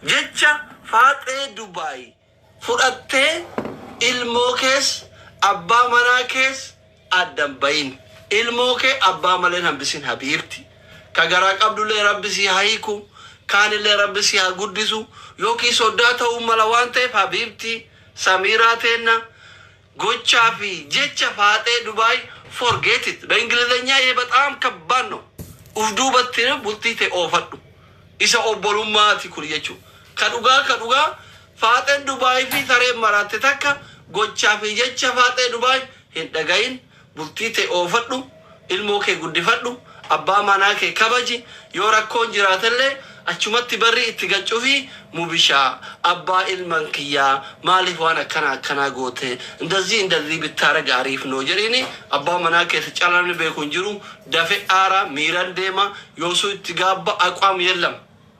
Jecha Faaxee Dubaay fudhattee ilmoo kees abbaa manaa kees addan bayin. Ilmoo kee abbaa malee hin hambisin habiibti. Ka garaa qabdullee Rabbi sii haa hiiku. Kaanillee Rabbi sii haa guddisu. Yookiin soddaa ta'uu mala waan ta'eef habiibti Samiiraa teenna gochaa fi jecha Faaxee Dubaay forget it. በእንግሊዝኛ ይሄ በጣም ከባድ ነው። Uf duubatti bultii ta'e oofadhu. Isa obbolummaati kun jechuudha. Ka dhugaa ka dhugaa Faaxeen Dubaay fi sareen maraatte takka gochaa fi jecha Faaxee Dubaay hin dhagayin. Bultii ta'e oofadhu, ilmoo kee guddifadhu, abbaa manaa kee kabaji. Yoo rakkoon jiraatellee achumatti barri itti gaccuu mubishaa abbaa ilman kiyyaa maaliif waan akkana akkanaa goote, እንደዚህ እንደዚህ ብታረግ አሪፍ ነው jedhiini. Abbaa manaa keessa caalaa namni beeku hin jiru. Dafe aara miiran deema yoosuu itti gaabba. አቋም የለም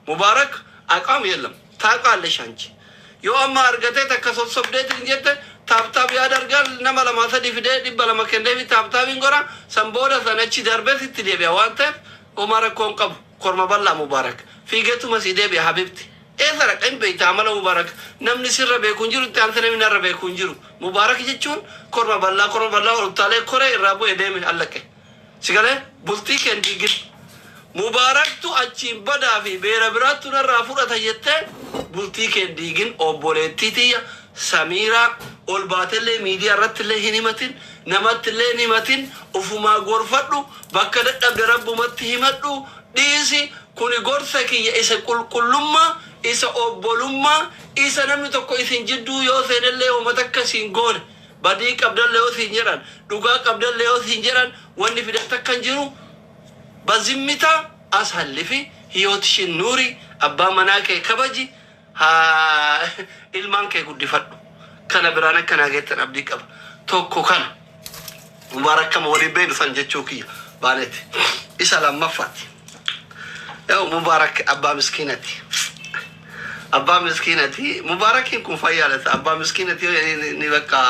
ሙባረክ፣ አቋም የለም። ታውቃለሽ አንቺ yoo amma argatee takka sossobdeetiin jette tap tap ያደርጋል. Nama lama sadi fidee 200 kenneefi tap tapiin godha. San booda san achi darbee sitti deebi'a waan ta'eef homaa rakkoon qabu. Korma bal'aa Mubaarak fiigeetuma si deebi'a. Habibti, eessa raqa hin beekta. Amala Mubaarak namni sirra beeku hin jiru, itti aansee namni narra beeku hin jiru. Mubaarak jechuun korma bal'aa, korma bal'aa ol utaalee koree irraa bu'ee deeme allaqe si galee. Bultii keen diigin. Mubaaraktu achiin badaa fi beera biraattu narraa fudhata jettee bultii keen diigin. Obboleettii tiyya Samiiraa, ol baatellee miidiyaa irratti illee hin himatin, namatti illee hin himatin. Ufumaa gorfadhu, bakka dadhabde Rabbumatti himadhu, dhiisi. Kuni gorsa kiyya isa qulqullummaa, isa obbolummaa, isa namni tokko isin jidduu yoo seenellee uummata akka siin goone. Badii qabdallee yoo siin jedhan, dhugaa qabdallee yoo siin jedhan, wanni fidatte akka hin jiru በዝምታ አሳልፊ፣ ህይወትሽን ኑሪ፣ abbaa manaa kee kabaji, haa ilmaan kee guddifadhu. Kana biraan akkanaa geettan abdii qaba. Tokko kana Mubaarak kama waliin beenu san jechuu kiyya baaneeti. Isa lammaffaati. Yaa'u Mubaarak abbaa miskiinati. Abbaa miskiinati. Mubaarakiin kun fayyaalessa. Abbaa miskiinati ni bakka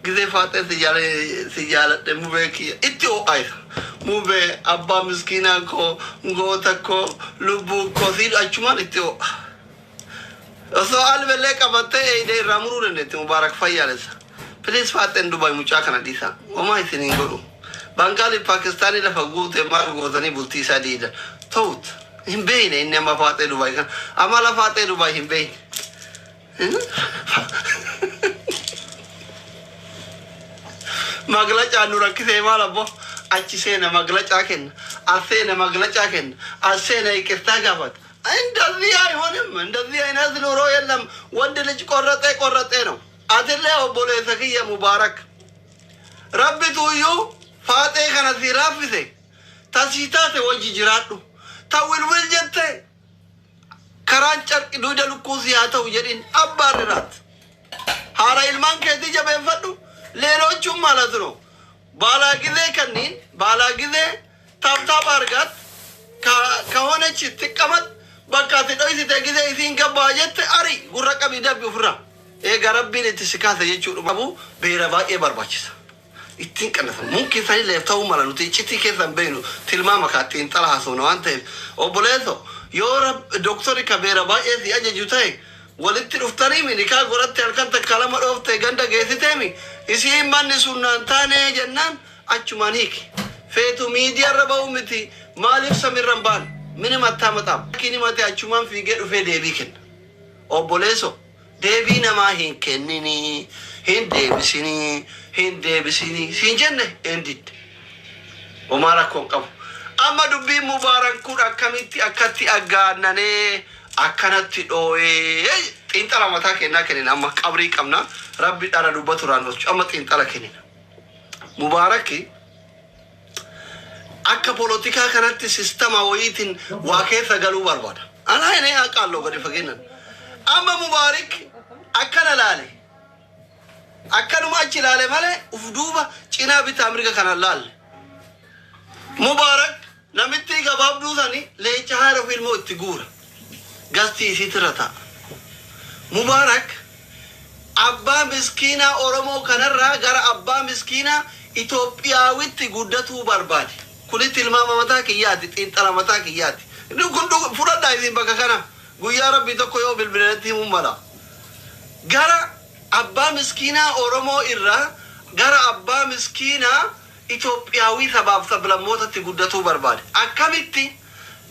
gizee faaxee si jaaladhe mubee kiyya itti ho'aa isa. Mubee abbaa miskiinaa koo, goota koo, lubbuu koo si achumaan itti ho'a. Osoo albellee qabattee eeyidee irraa muruu dandeetti. Mubaarak fayyaalessa. Please, Faaxeen Dubaay mucaa kana dhiisa. Homaa isin hin godhu. Bangaali Paakistaanii lafa guute maal gootanii bultii isaa diidan. Ta'ut hin beeyne inni amma Faaxee Dubaay kana. Amala Faaxee Dubaay hin beeyne. Maglacaa nu rakkisee maal abbo, achi seena maglacaa kenna, as seena maglacaa kenna, as seena ይቅርታ gaafata. እንደዚህ አይሆንም። እንደዚህ አይነት ኑሮ የለም። ወንድ ልጅ ቆረጤ ቆረጤ ነው። Atillee obboleessa kiyya Mubaarak, Rabbitu iyyuu Faaxee kana si raaffise tasii taate wajji jiraadhu. Ta wilwil jette karaan carqi duyda lukkuu si haa ta'u jedhin abbaarriraat. Haara ilmaan keetii jabeeffadhu. ሌሎቹም ማለት ነው ባላጊዜ ከኒን ባላጊዜ tap tap አርጋት ከሆነች ትቀመጥ። በቃ ትdhoysite ጊዜ isiin gabbaa jette ari gurra qabii dabbi ofirraa. Eega Rabbiin itti si kaase jechuudha qabu beera baay'ee barbaachisa. Ittiin qannasan mumkin sanillee ta'uu mala. Nuti iccitii keessan beeynu, tilmaama kaa xiinxala haasofna waan ta'eef. Obboleesso, yoo doktori ka beera baay'ee si ajaju ta'e walitti dhuftanii nikaa godhatte, halkan takka lama dhoofte ganda geessiteemi isiin manni sun naan taane jennaan achumaan hiiki. Feetu miidiyaarra ba'uu miti, maaliif samirra hin baane? ምንም አታመጣም. Kiin himate achumaan fiigee dhufee deebii kenna. Obboleesso, deebii namaa hin kenninii, hin deebisinii, hin deebisinii siin jenne hin didde. Homaa rakkoon qabu. Amma dubbiin Mubaarak kun akkamitti akkatti aggaannanee akkanatti dhooyee? Xiinxala mataa kennaa kennina. Amma qabrii qabna. Rabbi dhara dubbatu irraan oolchu. Amma xiinxala kennina. Mubaarakki akka polotikaa kanatti sistama wayiitiin waa keessa galuu barbaada. Anaa inni haqaalloo gadi fageennan. Amma Mubaarik akkana laale. Akkanuma achi ilaale malee uf duuba cinaa bitaa mirga kana laalle. Mubaarak namitti gabaabduu sani leenca haara of ilmoo itti guura. Gastii isiitirra ta'a. Mubaarak abbaa miskiinaa Oromoo kanarraa gara abbaa miskiinaa Itoophiyaawitti guddatuu barbaade. Kuni tilmaama mataa kiyyaati, xiinxala mataa kiyyaati. Kun fudhadhaa isin bakka kana. Guyyaa rabbii tokko yoo bilbilanitti himuu mala. Gara abbaa miskiinaa Oromoo irraa gara abbaa miskiinaa Itoophiyaawii sabaaf sablammootatti guddatuu barbaade. Akkamitti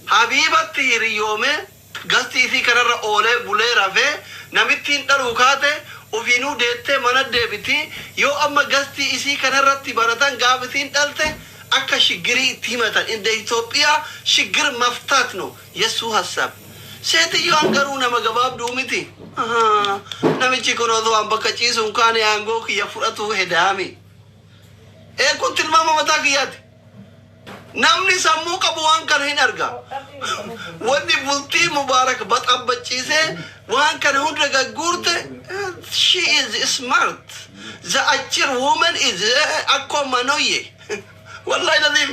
Habiibatti hiriyoomee guest isii kanarra oolee bulee rafee namittiin dhaluu kaate ofiinuu deettee mana deebiti. Yoo amma guest isii kanarratti baratan, gaaf isiin dhalte akka shiggirii itti himatan እንደ ኢትዮጵያ ችግር መፍታት ነው የሱ ሀሳብ። ሴትዮዋን garuu nama gabaabduu miti. Namichi kun osoo waan bakka ciisu hin kaane aangoo kiyya fudhatu hedaami. Ee, kun tilmaama mataa kiyyaati. Namni sammuu qabu waan kana hin arga. Wanni bultii Mubaarak baxabbachiisee waan kana hunda gagguurte, she is smart. The achir woman is akkoo manoyye. Wallahi nadiim.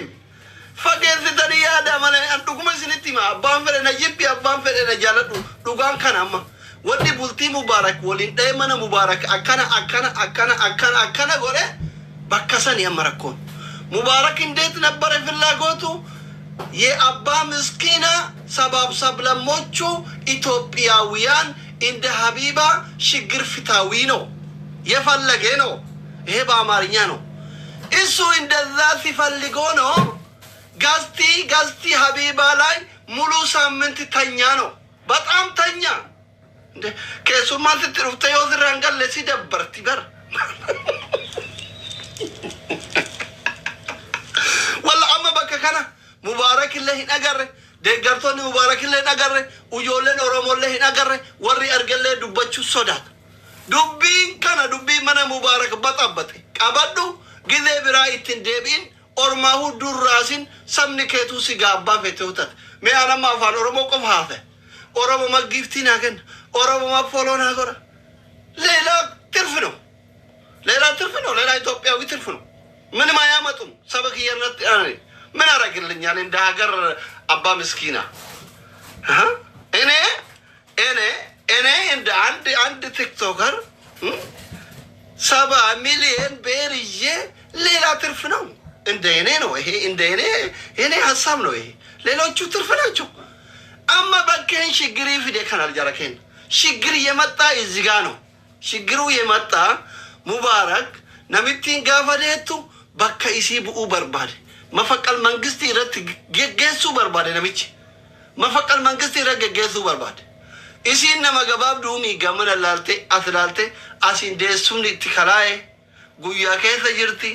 Fageessitanii yaada malee an dhuguma isinitti hima. Abbaan fedhe na jibbi, abbaan fedhe na jaaladhu. Dhugaan kana amma. Wanni bultii Mubaarak waliin dha'ee mana Mubaarak akkana akkana akkana akkana akkana godhe bakka sani amma rakkoon. ሙባረክ እንዴት ነበረ ፍላጎቱ? የአባ ምስኪና ሰባብ ሰብለሞቹ ኢትዮጵያውያን እንደ ሀቢባ ችግር ፍታዊ ነው የፈለገ ነው። ይሄ በአማርኛ ነው። እሱ እንደዛ ሲፈልጎ ነው guest ሀቢባ ላይ ሙሉ ሳምንት ተኛ ነው። በጣም ተኛ። እንደ keessummaan sitti dhufte yoo sirraan galle si dabbarti bar. Walla amma bakka kana Mubaarakillee hin agarre, deeggartoonni Mubaarakillee hin agarre, ijoolleen Oromollee hin agarre, warri argallee dubbachuu sodaata. Dubbiin kana, dubbiin mana Mubaarak baxabbate qabadhu, gizee biraa ittiin deebi'in, ormaa huddurraasin sabni keetuu si gaabbaa fete hutate. Mee anamma afaan Oromoo qofa haafe. Oromoo ma gift naa kenna. Oromoo ma follow naa godha. ሌላ ትርፍ ነው። ሌላ ትርፍ ነው። ሌላ ኢትዮጵያዊ ትርፍ ነው። ምንም አያመጡም። ሰበክየነት ምን አደረግልኛል? እንደ ሀገር አባ ምስኪና እኔ እንደ አንድ TikToker 70 ሚሊዮን ብር ይዤ ሌላ ትርፍ ነው። እንደ እኔ ነው ይሄ፣ እንደ እኔ ሀሳብ ነው ይሄ። ሌሎቹ ትርፍ ናቸው። Amma bakkeen shiggirii fide kanal jarakeen ችግር የመጣ እዚህ ጋ ነው። ችግሩ የመጣ ሙባረክ namittiin gaafa deettu bakka isii bu'uu barbaade. መፈንቅለ መንግስት irratti geggeessuu barbaade namichi. መፈንቅለ መንግስት irratti geggeessuu barbaade. Isiin nama gabaabduu gamana laalte as laalte asiin deessuun itti kalaa'e guyyaa keessa jirti.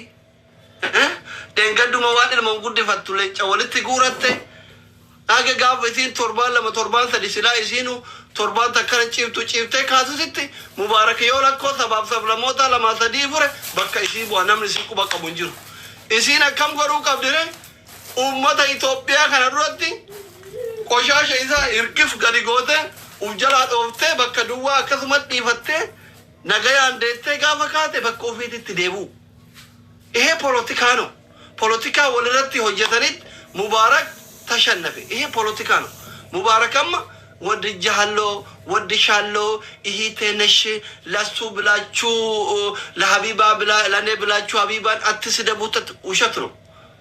Deengadduma waan ilmaan guddifattu leenca walitti guuratte. Haga gaafa isiin torbaan 2, torbaan 3, silaa isiinu torbaan takkana ciiftu ciiftee kaasusitti Mubaarak yoo lakkoo sabaaf sablammoota lama sadii fure bakka isii bu'a, namni isii quba qabu hin jiru. Isiin akkam godhuu qabdire? Uummata Itoophiyaa kana duratti qoshaasha isaa hirkif gadi goote uf jalaa dhooftee bakka duwwaa akkasumas dhiifattee nagayaan deettee gaafa kaate bakka ofiititti deebi'u. ይሄ ፖለቲካ ነው። ፖለቲካ walirratti hojjetanitti ሙባረክ ተሸነፈ። ይሄ ፖለቲካ ነው። ሙባረክማ ወድጃለሁ፣ ወድሻለሁ፣ እህቴ ነሽ፣ ለሱ ብላችሁ ለሀቢባ ብላ ለእኔ ብላችሁ ሀቢባን አትስደቡት። ውሸት ነው።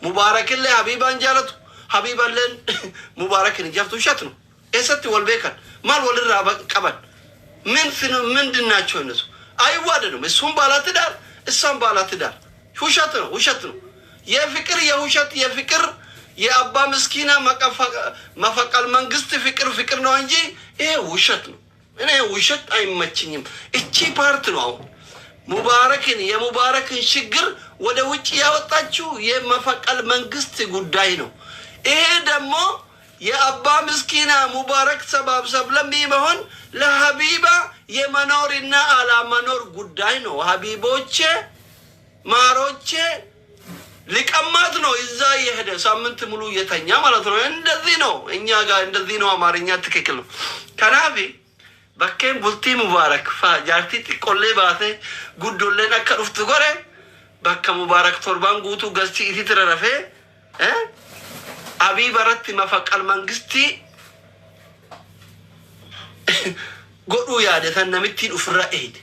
ሙባረክን ላይ ሀቢባን jaalatu ሀቢባን ሙባረክን ጃልቱ ውሸት ነው። Eessatti wal beekan? Maal walirraa qaban? ምን ምንድን ናቸው እነሱ? አይዋደዱም። እሱም ባለትዳር እሷም ባለትዳር። ውሸት ነው፣ ውሸት ነው። የፍቅር የውሸት የፍቅር የአባ ምስኪና መፈንቅለ መንግስት ፍቅር ፍቅር ነው እንጂ ይሄ ውሸት ነው። እኔ ውሸት አይመችኝም። እቺ part ነው አሁን ሙባረክን የሙባረክን ችግር ወደ ውጭ ያወጣችው የመፈንቅለ መንግስት ጉዳይ ነው። ይሄ ደግሞ የአባ ምስኪና ሙባረክ ሰባብ ሰብለሚ መሆን ለሀቢባ የመኖርና አላመኖር ጉዳይ ነው። ሀቢቦቼ ማሮቼ ሊቀማት ነው እዛ እየሄደ ሳምንት ሙሉ እየተኛ ማለት ነው። እንደዚህ ነው፣ እኛ ጋር እንደዚህ ነው። አማርኛ ትክክል ነው። Kanaaf bakkeen bultii Mubaarak jaartii xiqqollee baate guddolleen akka dhuftu godhe bakka Mubaarak torbaan guutuu guest isitti rarafee Habiba irratti መፈንቅለ መንግስት godhuu yaade san namittiin ofirra eeyde.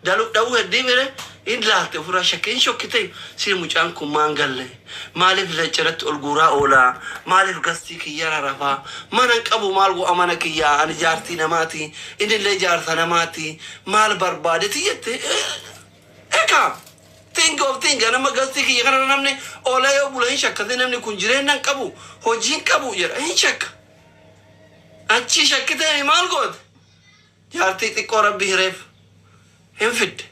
Dhawuu heddii bire In laalte ofirraa shakkee hin shokkite. Si mucaan kun maan galle? Maaliif laccaratti ol guuraa oolaa? Maaliif gastii kiyya rarafaa? Mana hin qabu, maal go'a mana kiyyaa? Ani jaartii namaati. Innillee jaarsa namaati. Maal barbaadeti jette? Eka. Think of think, nama gastii kiyya kana namni oola yoo bula hin shakkate, namni kun jireenya hin qabu, hojii hin qabu jedha, hin shakka. Achi shakkitee maal goote? Jaartii xiqqoo Rabbi hireef hin fidde.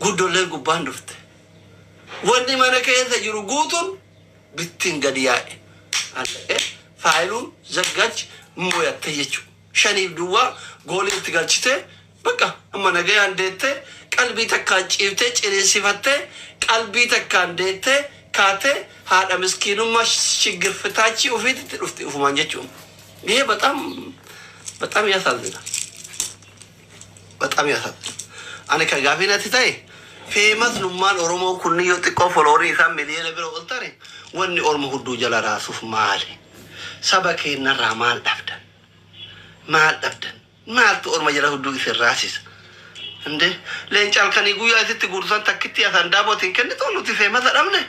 Guddolleen gubbaan dhufte. Wanni mana keessa jiru guutuun bittiin gadi yaa'e. Allaqee faayiluun zaggach mo'atte jechuudha. Shaniif duwwaa goolii itti galchitee, bakka amma nagayaan deettee, qalbii takkaan ciiftee, ciniinsifattee, qalbii takkaan deettee kaatee, haadha miskiinummaa shiggirfitaachii ofiitti dhufte ufumaan jechuudha. ይሄ በጣም በጣም ያሳዝናል። በጣም ያሳዝናል። Ani kan gaafii natti ta'e, famous nummaan Oromoo kunni yoo xiqqoo followerii isaa miliyoona bira ol tare, wanni Oromoo hudduu jala raasuuf maali? Saba keenyarraa maal dhabdan? Maal dhabdan? Maaltu Orma jala hudduu isin raasisa? Inde leenca halkanii guyyaa isitti guursan takkitti asan daabootiin kennitu, nuti famous dhabne?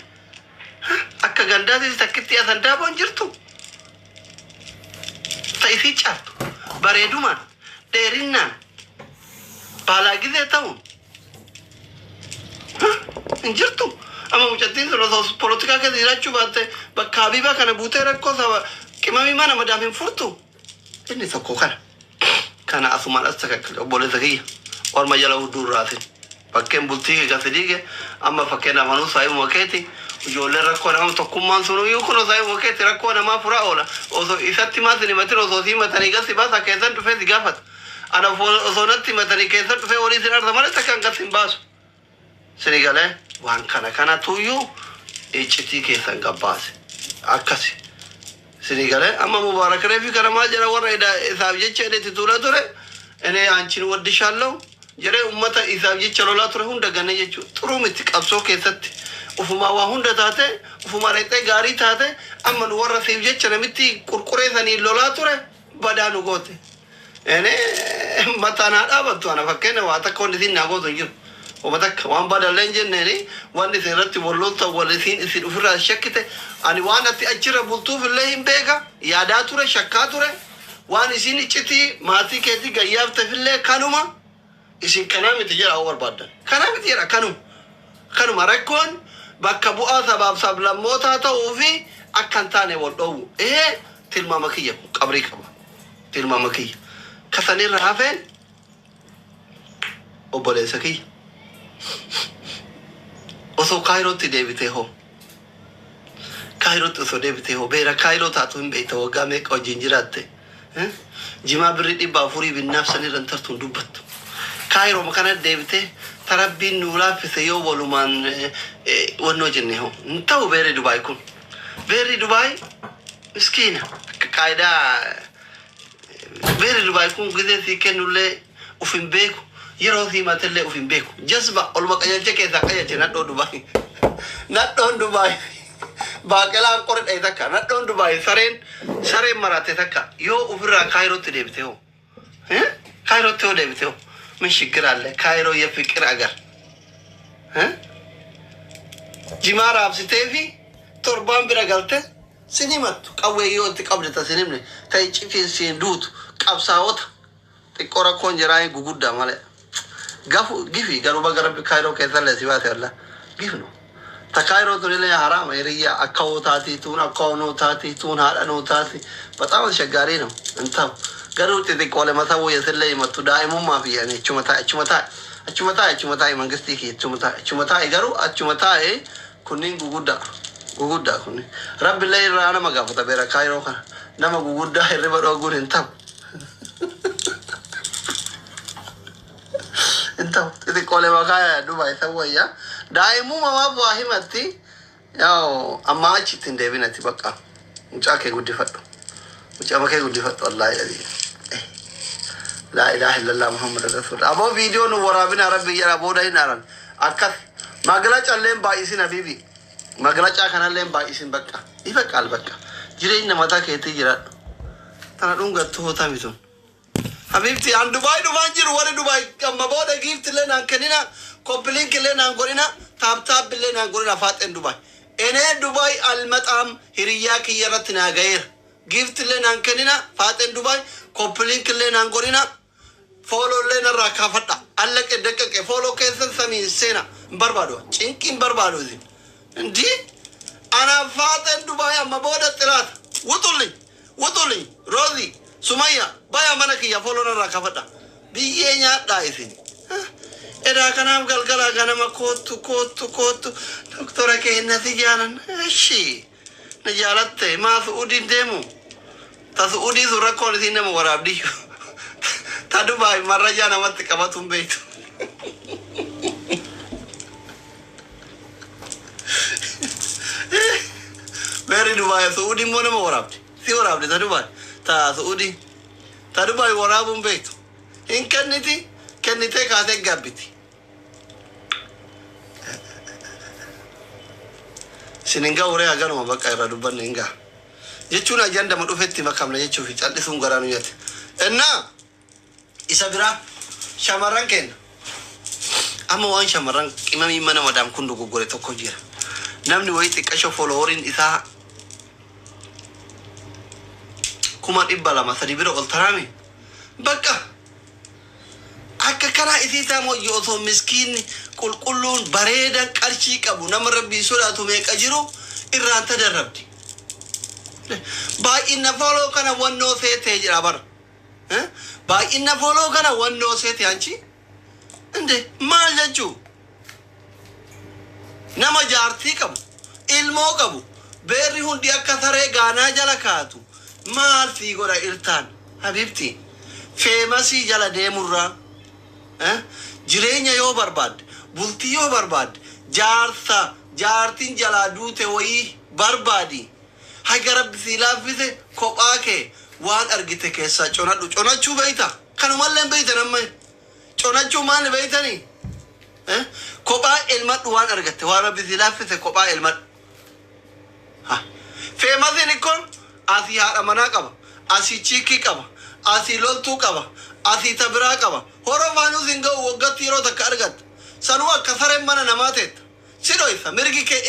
Akka gandaatis takkitti asan daaboon jirtu. Ta isii caaltu bareedumaan, dheerinnaan, baalaa gizee ta'uun hin jirtu. Amma mucattiin sun osoo polotikaa keessa jiraachuu baatte, bakka Habiibaa kana buutee rakkoo saba qimamii mana madaaf hin furtu. Inni tokko kana. Kana asumaan as takakkale, obboleessa kiyya. Orma jala hudduu irraatin. Bakkeen bultii kee gasi diige amma, fakkeenyaaf, anuu saayibuma keeti, ijoolleen rakkoo nama tokkummaan sunuyyuu kun saayibuma keeti, rakkoo namaa furaa oola. Osoo isatti maas hin himatin, osoo si himatanii gasi baasa keessan dhufee si gaafata. Ana osoo natti himatanii keessan dhufee horii sin arsa malee takkaan gas hin baasu. Sini galee waan kana kanatuyyuu iccitii keessan gabbaase. Akkasi. Sini galee amma Mubaarak reefi kana maal jedha? Warra isaaf jecha itti tuula ture. እኔ አንቺን ወድሻለሁ jedhee ummata isaaf jecha lolaa ture hunda gane jechuudha. Xuruu miti, qabsoo keessatti ufumaa waa hunda taate, ufumaa dhaqxee gaarii taate, amma nu warra siif jecha namitti qurquree sanii lolaa ture badaa nu goote. እኔ mataa naa dhaabattu, ana fakkeenya waa takka wanni isin naa gootu hin jiru. Oma takka waan badallee hin jenneeni, wanni isin irratti wallolta wal isin isin ofirraa shakkite, ani waan ati achirra bultuuf illee hin beeka, yaadaa ture, shakkaa ture, waan isin iccitii maatii keetii gayyaafteef illee kanuma. Isin kanaa miti jedha, hoo barbaaddan kanaa miti jedha, kanuma rakkoon bakka bu'aa sabaaf sablammootaa ta'uu fi akka hin taane wal dhoowwu. Ee, tilmaama kiyya kun qabrii qaba, tilmaama kiyya kasanirra hafeen. Obboleessa kiyya, osoo Kaayirootti deebitee hoo, Kaayirootti osoo deebitee hoo, beera Kaayiroo taatu hin beekta, waggaa meeqa wajjin jiraatte? Jimaa birrii 400 binnaaf sanirra hin tartuun dubbattu. Kaayiroo kana deebitee tarabbiin nuu laaffise yoo walumaan wannoo jenne hoo, hin ta'u. Beerri Dubaay kun, beerri Dubaay miskiina, akka qaayidaa beerri Dubaay kun gizee sii kennullee uf hin beeku, yeroo sii matellee uf hin beeku, jazba oluma qajeelche keessaa qajeelche. Nadhoo Dubaay, nadhoon Dubaay baaqelaan qori dhaye takka, nadhoon Dubaay sareen sareen maraate takka. Yoo ofirraa Kaayirootti deebite hoo? Kaayirootti yoo deebite hoo, ምን ችግር አለ? ካይሮ የፍቅር አገር jimaa raabsitee fi torbaan bira galte sin himattu, qawwee yoo itti qabde ta sin himne, ta iccitiin siin duutu qabsaa'ota xiqqoo rakkoon jiraa guguddaa malee gafu gifi garuu baga Rabbi Kaayiroo keessallee si baate, walla gifnu ta Kaayiroo tunillee haraama, hiriyyaa akka hoo taati tuun, akka hoo taati tuun, haadha nuu taati, በጣም አስቸጋሪ ነው። እንተው garuu xixiqqoole mataa wayyasillee himattu daa'imummaa fi ani achuma taa'e, achuma taa'e, achuma taa'e, achuma taa'e, mangistii kiyya achuma taa'e, achuma taa'e, garuu achuma taa'e. Kunniin guguddaa guguddaa kunniin Rabbillee irraa nama gaafata. Beera Kaayiroo kana nama guguddaa hirriba dhooguun hin ta'u, hin ta'u. Xixiqqoolee makaa duba isa wayya daa'imummaa maaf waa himatti. Yaa'u ammaa achitti hin deebinati, bakka mucaa kee guddifadhu, mucaa kee guddifadhu. Wallaahi adii laa ilaaha illallah Muhammad rasul. Aboo, viidiyoo nu waraabina, Rabbi jedha, booda hin aaran. Akkas magalacalleen baay'isin, habiibi, magalacaa kanalleen baay'isin, bakka ifa qaal, bakka jireenya mataa keetii jiraadhu. Tana dhungattu hootami tun. Habibti, an Dubaay dhufaan jiru. Warri Dubaay amma booda gift illee naan kennina, copy link illee naan godhina, tap tap illee naan godhina. Faaxeen Dubaay. እኔ ዱባይ አልመጣም. Hiriyyaa kiyya irratti naa gaheera. Gift illee naan kennina faaxeen Dubaay, copy link illee naan godhina, follow illee narraa kaafadha. Allaqe daqqaqe follow keessan samiin seena hin barbaadu, cinqii hin barbaadu isin. Indii anaaf faaxeen Dubaay amma booda xiraata. ውጡልኝ ውጡልኝ. Rozi, Sumayya, baya mana kiyya, follow narraa kaafadha. Biyyee nyaadhaa isin. Edaa kanaaf galgala ganama koottu koottu koottu, doktora keenya si jaalan. Eshi, na jaalatte, maa Su'uudiin deemu? Ta Su'uudii sun rakkoon isiin nama waraabdi. Ta Dubaay marrajaa namatti qabatu hin beektu. Beerri Dubaay Su'uudii immoo nama waraabdi. Si waraabdi ta Dubaay. Ta Su'uudii. Ta Dubaay waraabuu hin beektu. Hin kenniti, kennitee kaatee gabbiti. Isin hin ga'u ree, haganuma bakka irraa dubbanne hin ga'a. Jechuun ajandama dhufetti makamna jechuufi cal'isuun garaa nu nyaate. Innaa isa biraa shamarran keenya. Amma waan shamarran qimamii mana madaam kun dogoggore tokko jira. Namni wayii xiqqasho followeriin isaa 200,000 3 bira ol taraame. Bakka akka karaa isii taamoo osoo miskiinni qulqulluun bareedan qarshii qabu, nama rabbii sodaatu meeqa jiru, irraan tadarrabdi. Baay'ina follow kana wannoo seetee jira bara. Baay'ina follow kana wannoo seete anchi. Inde maal jechuu? Nama jaartii qabu, ilmoo qabu, beerri hundi akka saree gaanaa jala kaatu maal sii godha irtaan? Habibti, famousii jala deemurraa jireenya yoo barbaadde, bultii yoo barbaadde, jaarsa jaartiin jalaa duute wayii barbaadi. Haga rabbi sii laaffise kophaa kee waan argite keessaa conadhu. Conachuu beeyta, kanumallee hin beeytan. Amma conachuu maal beeytanii? Kophaa elmadhu, waan argatte, waan rabbi sii laaffise kophaa elmadhu. Famousiin ikkon asii haadha manaa qaba, asii chiikii qaba, asii loltuu qaba, asii tabiraa qaba. Horofaanuus hin ga'u, waggaatti yeroo takka argatta. Sanuu akka sareen mana namaa teetta. Si dhoysa, mirgi kee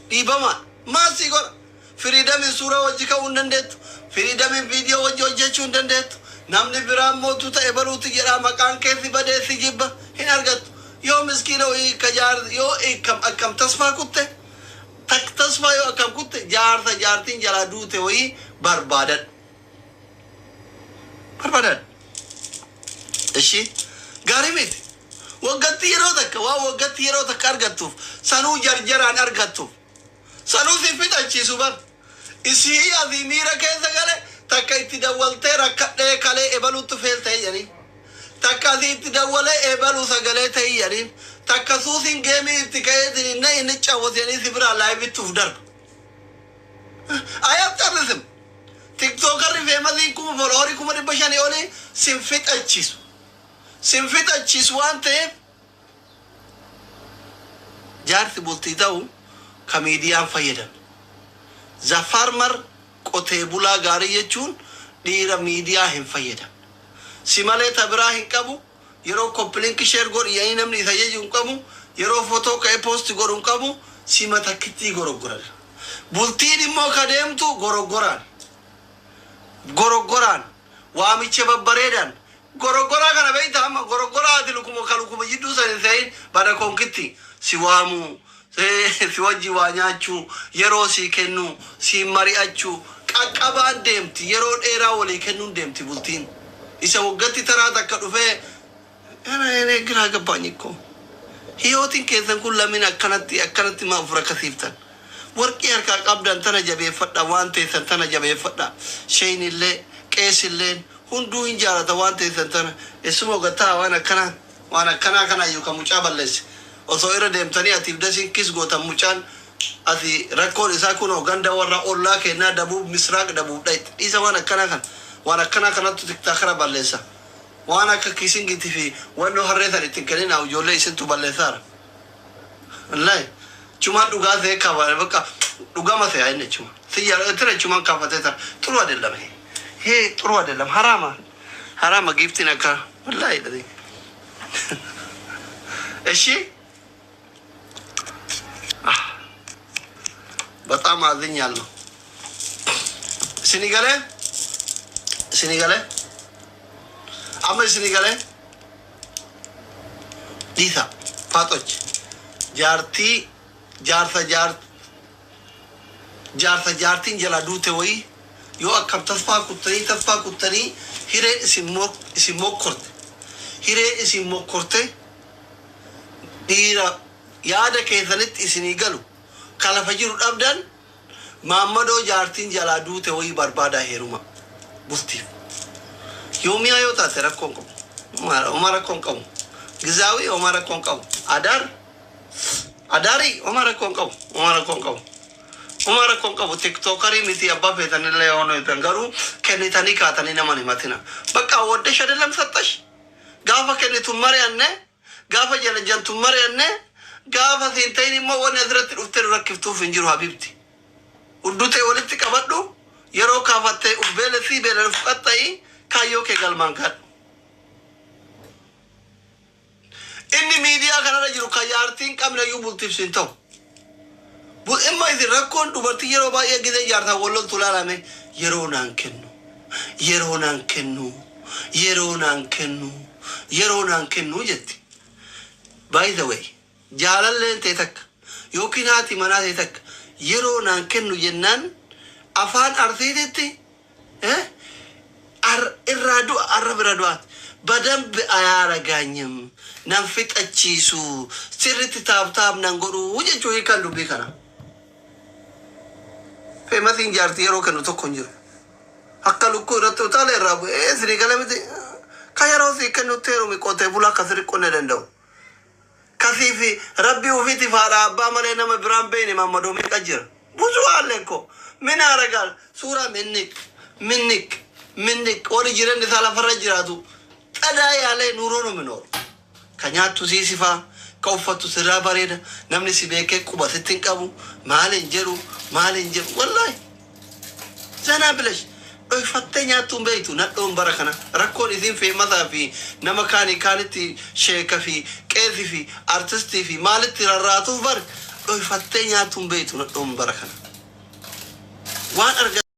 dhiibamaa. Maal sii godha? Freedomiin suuraa wajji ka'uu hin dandeettu. Freedomiin viidiyoo wajji hojjechuu hin dandeettu. Namni biraa mootu ta'e baluuti jedhaa, maqaan keessi badee si jibba, hin argattu. Yoo miskiina wayii ka jaar yoo akkam akkam tasfaa kutte, tak tasfaa yoo akkam kutte, jaarsa jaartiin jalaa duute wayii barbaadadhu. Barbaadadhu. Ishi gaarii miti. Waggaatti yeroo takka, waan waggaatti yeroo takka argattuuf, sanuu jarjaraan argattuuf, sanuu si fixachiisu bar. Isii asii miira keessa gale, takka itti dawwaltee rakkadhee kalee ebaluutti feel ta'e jedhanii. Takka asii itti dawwalee ebaluu sagalee ta'e jedhaniin. Takka suusiin gameii itti ka'ee inni inni caawwatanii si biraa liveitti uf darba. Ayyaxxarrisim. TikTokerri famousiin kuma followerii 500,000 olii sin fixachiisu. Sin fixachiisu waan ta'eef, jaarsi bultii ta'u ka miidiyaan fayyadamu. The farmer, qotee bulaa gaarii jechuun dhiira miidiyaa hin fayyadamne. Si malee ta biraa hin qabu. Yeroo copy link share godhu yaa'ii namni isa jaju hin qabu. Yeroo footoo ka'ee post godhu hin qabu. Sima takkittii goroggoran. Bultiin immoo ka deemtu goroggoraan. Goroggoraan. Waamicha babbareedaan. Goroggoraa kana beektaa? Amma goroggoraa ati lukuma ka lukuma jidduu san hin se'in bada konkitti si waamuu, si wajji waa nyaachuu, yeroo si kennuu, si mari'achuu, qaqqabaan deemti, yeroo dheeraa walii kennuun deemti bultiin. Isa waggatti taraa takka dhufee እኔ ግራ ገባኝ እኮ. Hiyootiin keessan kun lamin akkanatti akkanatti maaf rakkasiiftan? Warqii harkaa qabdan tana jabeeffadha, waan teessan tana jabeeffadha. Sheenillee qeesilleen hunduu hin jaalata waan teessan tana. Essuma gattaa waan akkanaa, waan akkanaa kana iyyuu kan mucaa balleesse. Osoo irra deemtanii atiif dasiin kis gootan, mucaan ati rakkoon isaa kunoo ganda warra ollaa kennaa dabuub misraaq dabuub dhayxe. Dhiisa waan akkanaa kana, waan akkanaa kanattu TikTokara balleessa. Waan akka kissingiitii fi wannoo harree san ittiin kenninaa, ijoollee isintu balleessaara. Wallahi chumaan dhugaa ta'e qaba, bakka dhugama ta'e inni chuma. Siyya tira chumaan kaafatee tara. ጥሩ አይደለም ይሄ፣ ይሄ ጥሩ አይደለም። ሀራማ Haraama giiftiin akka wallaahi dhadhi. Eshi በጣም አዝኛለሁ። Isinii galee? Isinii galee? Amma isinii galee? Dhiisa faaxochi. Jaartii jaarsa jaarsa jaartiin jalaa duute wayii yoo akkam tasfaa kuttanii tasfaa kuttanii hireen isin mokkorte, hireen isin mokkorte, dhiira yaada keessanitti isinii galu ka lafa jiru dhabdan, maammadoo jaartiin jalaa duute wayii barbaadaa heeruma bultiif. Yoomiyaa yoo taate rakkoon qabu. Oma rakkoon qabu. Gizaawii oma rakkoon qabu. Adaar adaarii oma rakkoon qabu. Oma rakkoon qabu. Oma rakkoon qabu. Tiktookarii miti, abbaa feetanillee yoo hitan garuu kennitanii kaatanii nama himatina. Bakka ወደሽ አይደለም ሰጠሽ, gaafa kennitu mari'anne, gaafa jalajantu mari'anne, gaafa siin ta'in immoo wanni asirratti dhuftee nu rakkiftuuf hin jiru, habiibti. Uddutee walitti qabadhu, yeroo kaafattee uf beele si beele uf qaxxa'i, kaayyoo kee galmaan gaadhu. Inni miidiyaa kanarra jiru kan jaartiin qabne iyyuu bultiif siin ta'u. Imma isin rakkoon dubartii yeroo baay'ee gizee jaartaan wal loltu ilaalame, yeroo naan kennu, yeroo naan kennu, yeroo naan kennu, yeroo naan kennu jetti. By the way, jaalalleen ta'e takka yookiin haati manaa ta'e takka yeroo naan kennu jennaan, afaan Arsiititti irraa du'a, arra bira du'aati. በደንብ አያረጋኝም, nan fixachiisu, sirritti tap tap nan godhu jechuu hiikan dubbii kana. Feemasiin jaartii yeroo kennu tokko hin jiru. Akka lukkuu irratti utaala irraa bu'ee isinii gala miti. Ka yeroo sii kennutti heerumi, qotee bulaa akka sirri qonnee danda'u. Kasii fi rabbii ofiitiif haadha abbaa malee nama biraan beeyne maammadoo meeqa jira. ብዙ አለ እኮ። ምን ያደርጋል? ሱራ ምንቅ ምንቅ ምንቅ ወሪ jireenya isaa lafarra jiraatu xadaa yaalee nuuroo ነው የሚኖሩ። Ka nyaattu siisifaa, ka uffattu sirraa bareeda, namni si beekee quba sitti hin qabu, maal hin jedhu, maal hin jedhu, wallaahi. ዘና ብለሽ dhoyfattee nyaattuun beektu nadhoon bara kana rakkoon isin feemasaa fi nama kaanii kaanitti sheeka fi qeesii fi artistii fi maalitti rarraatuuf bar dhoyfattee nyaattuun beektu nadhoon bara kana. Waan arga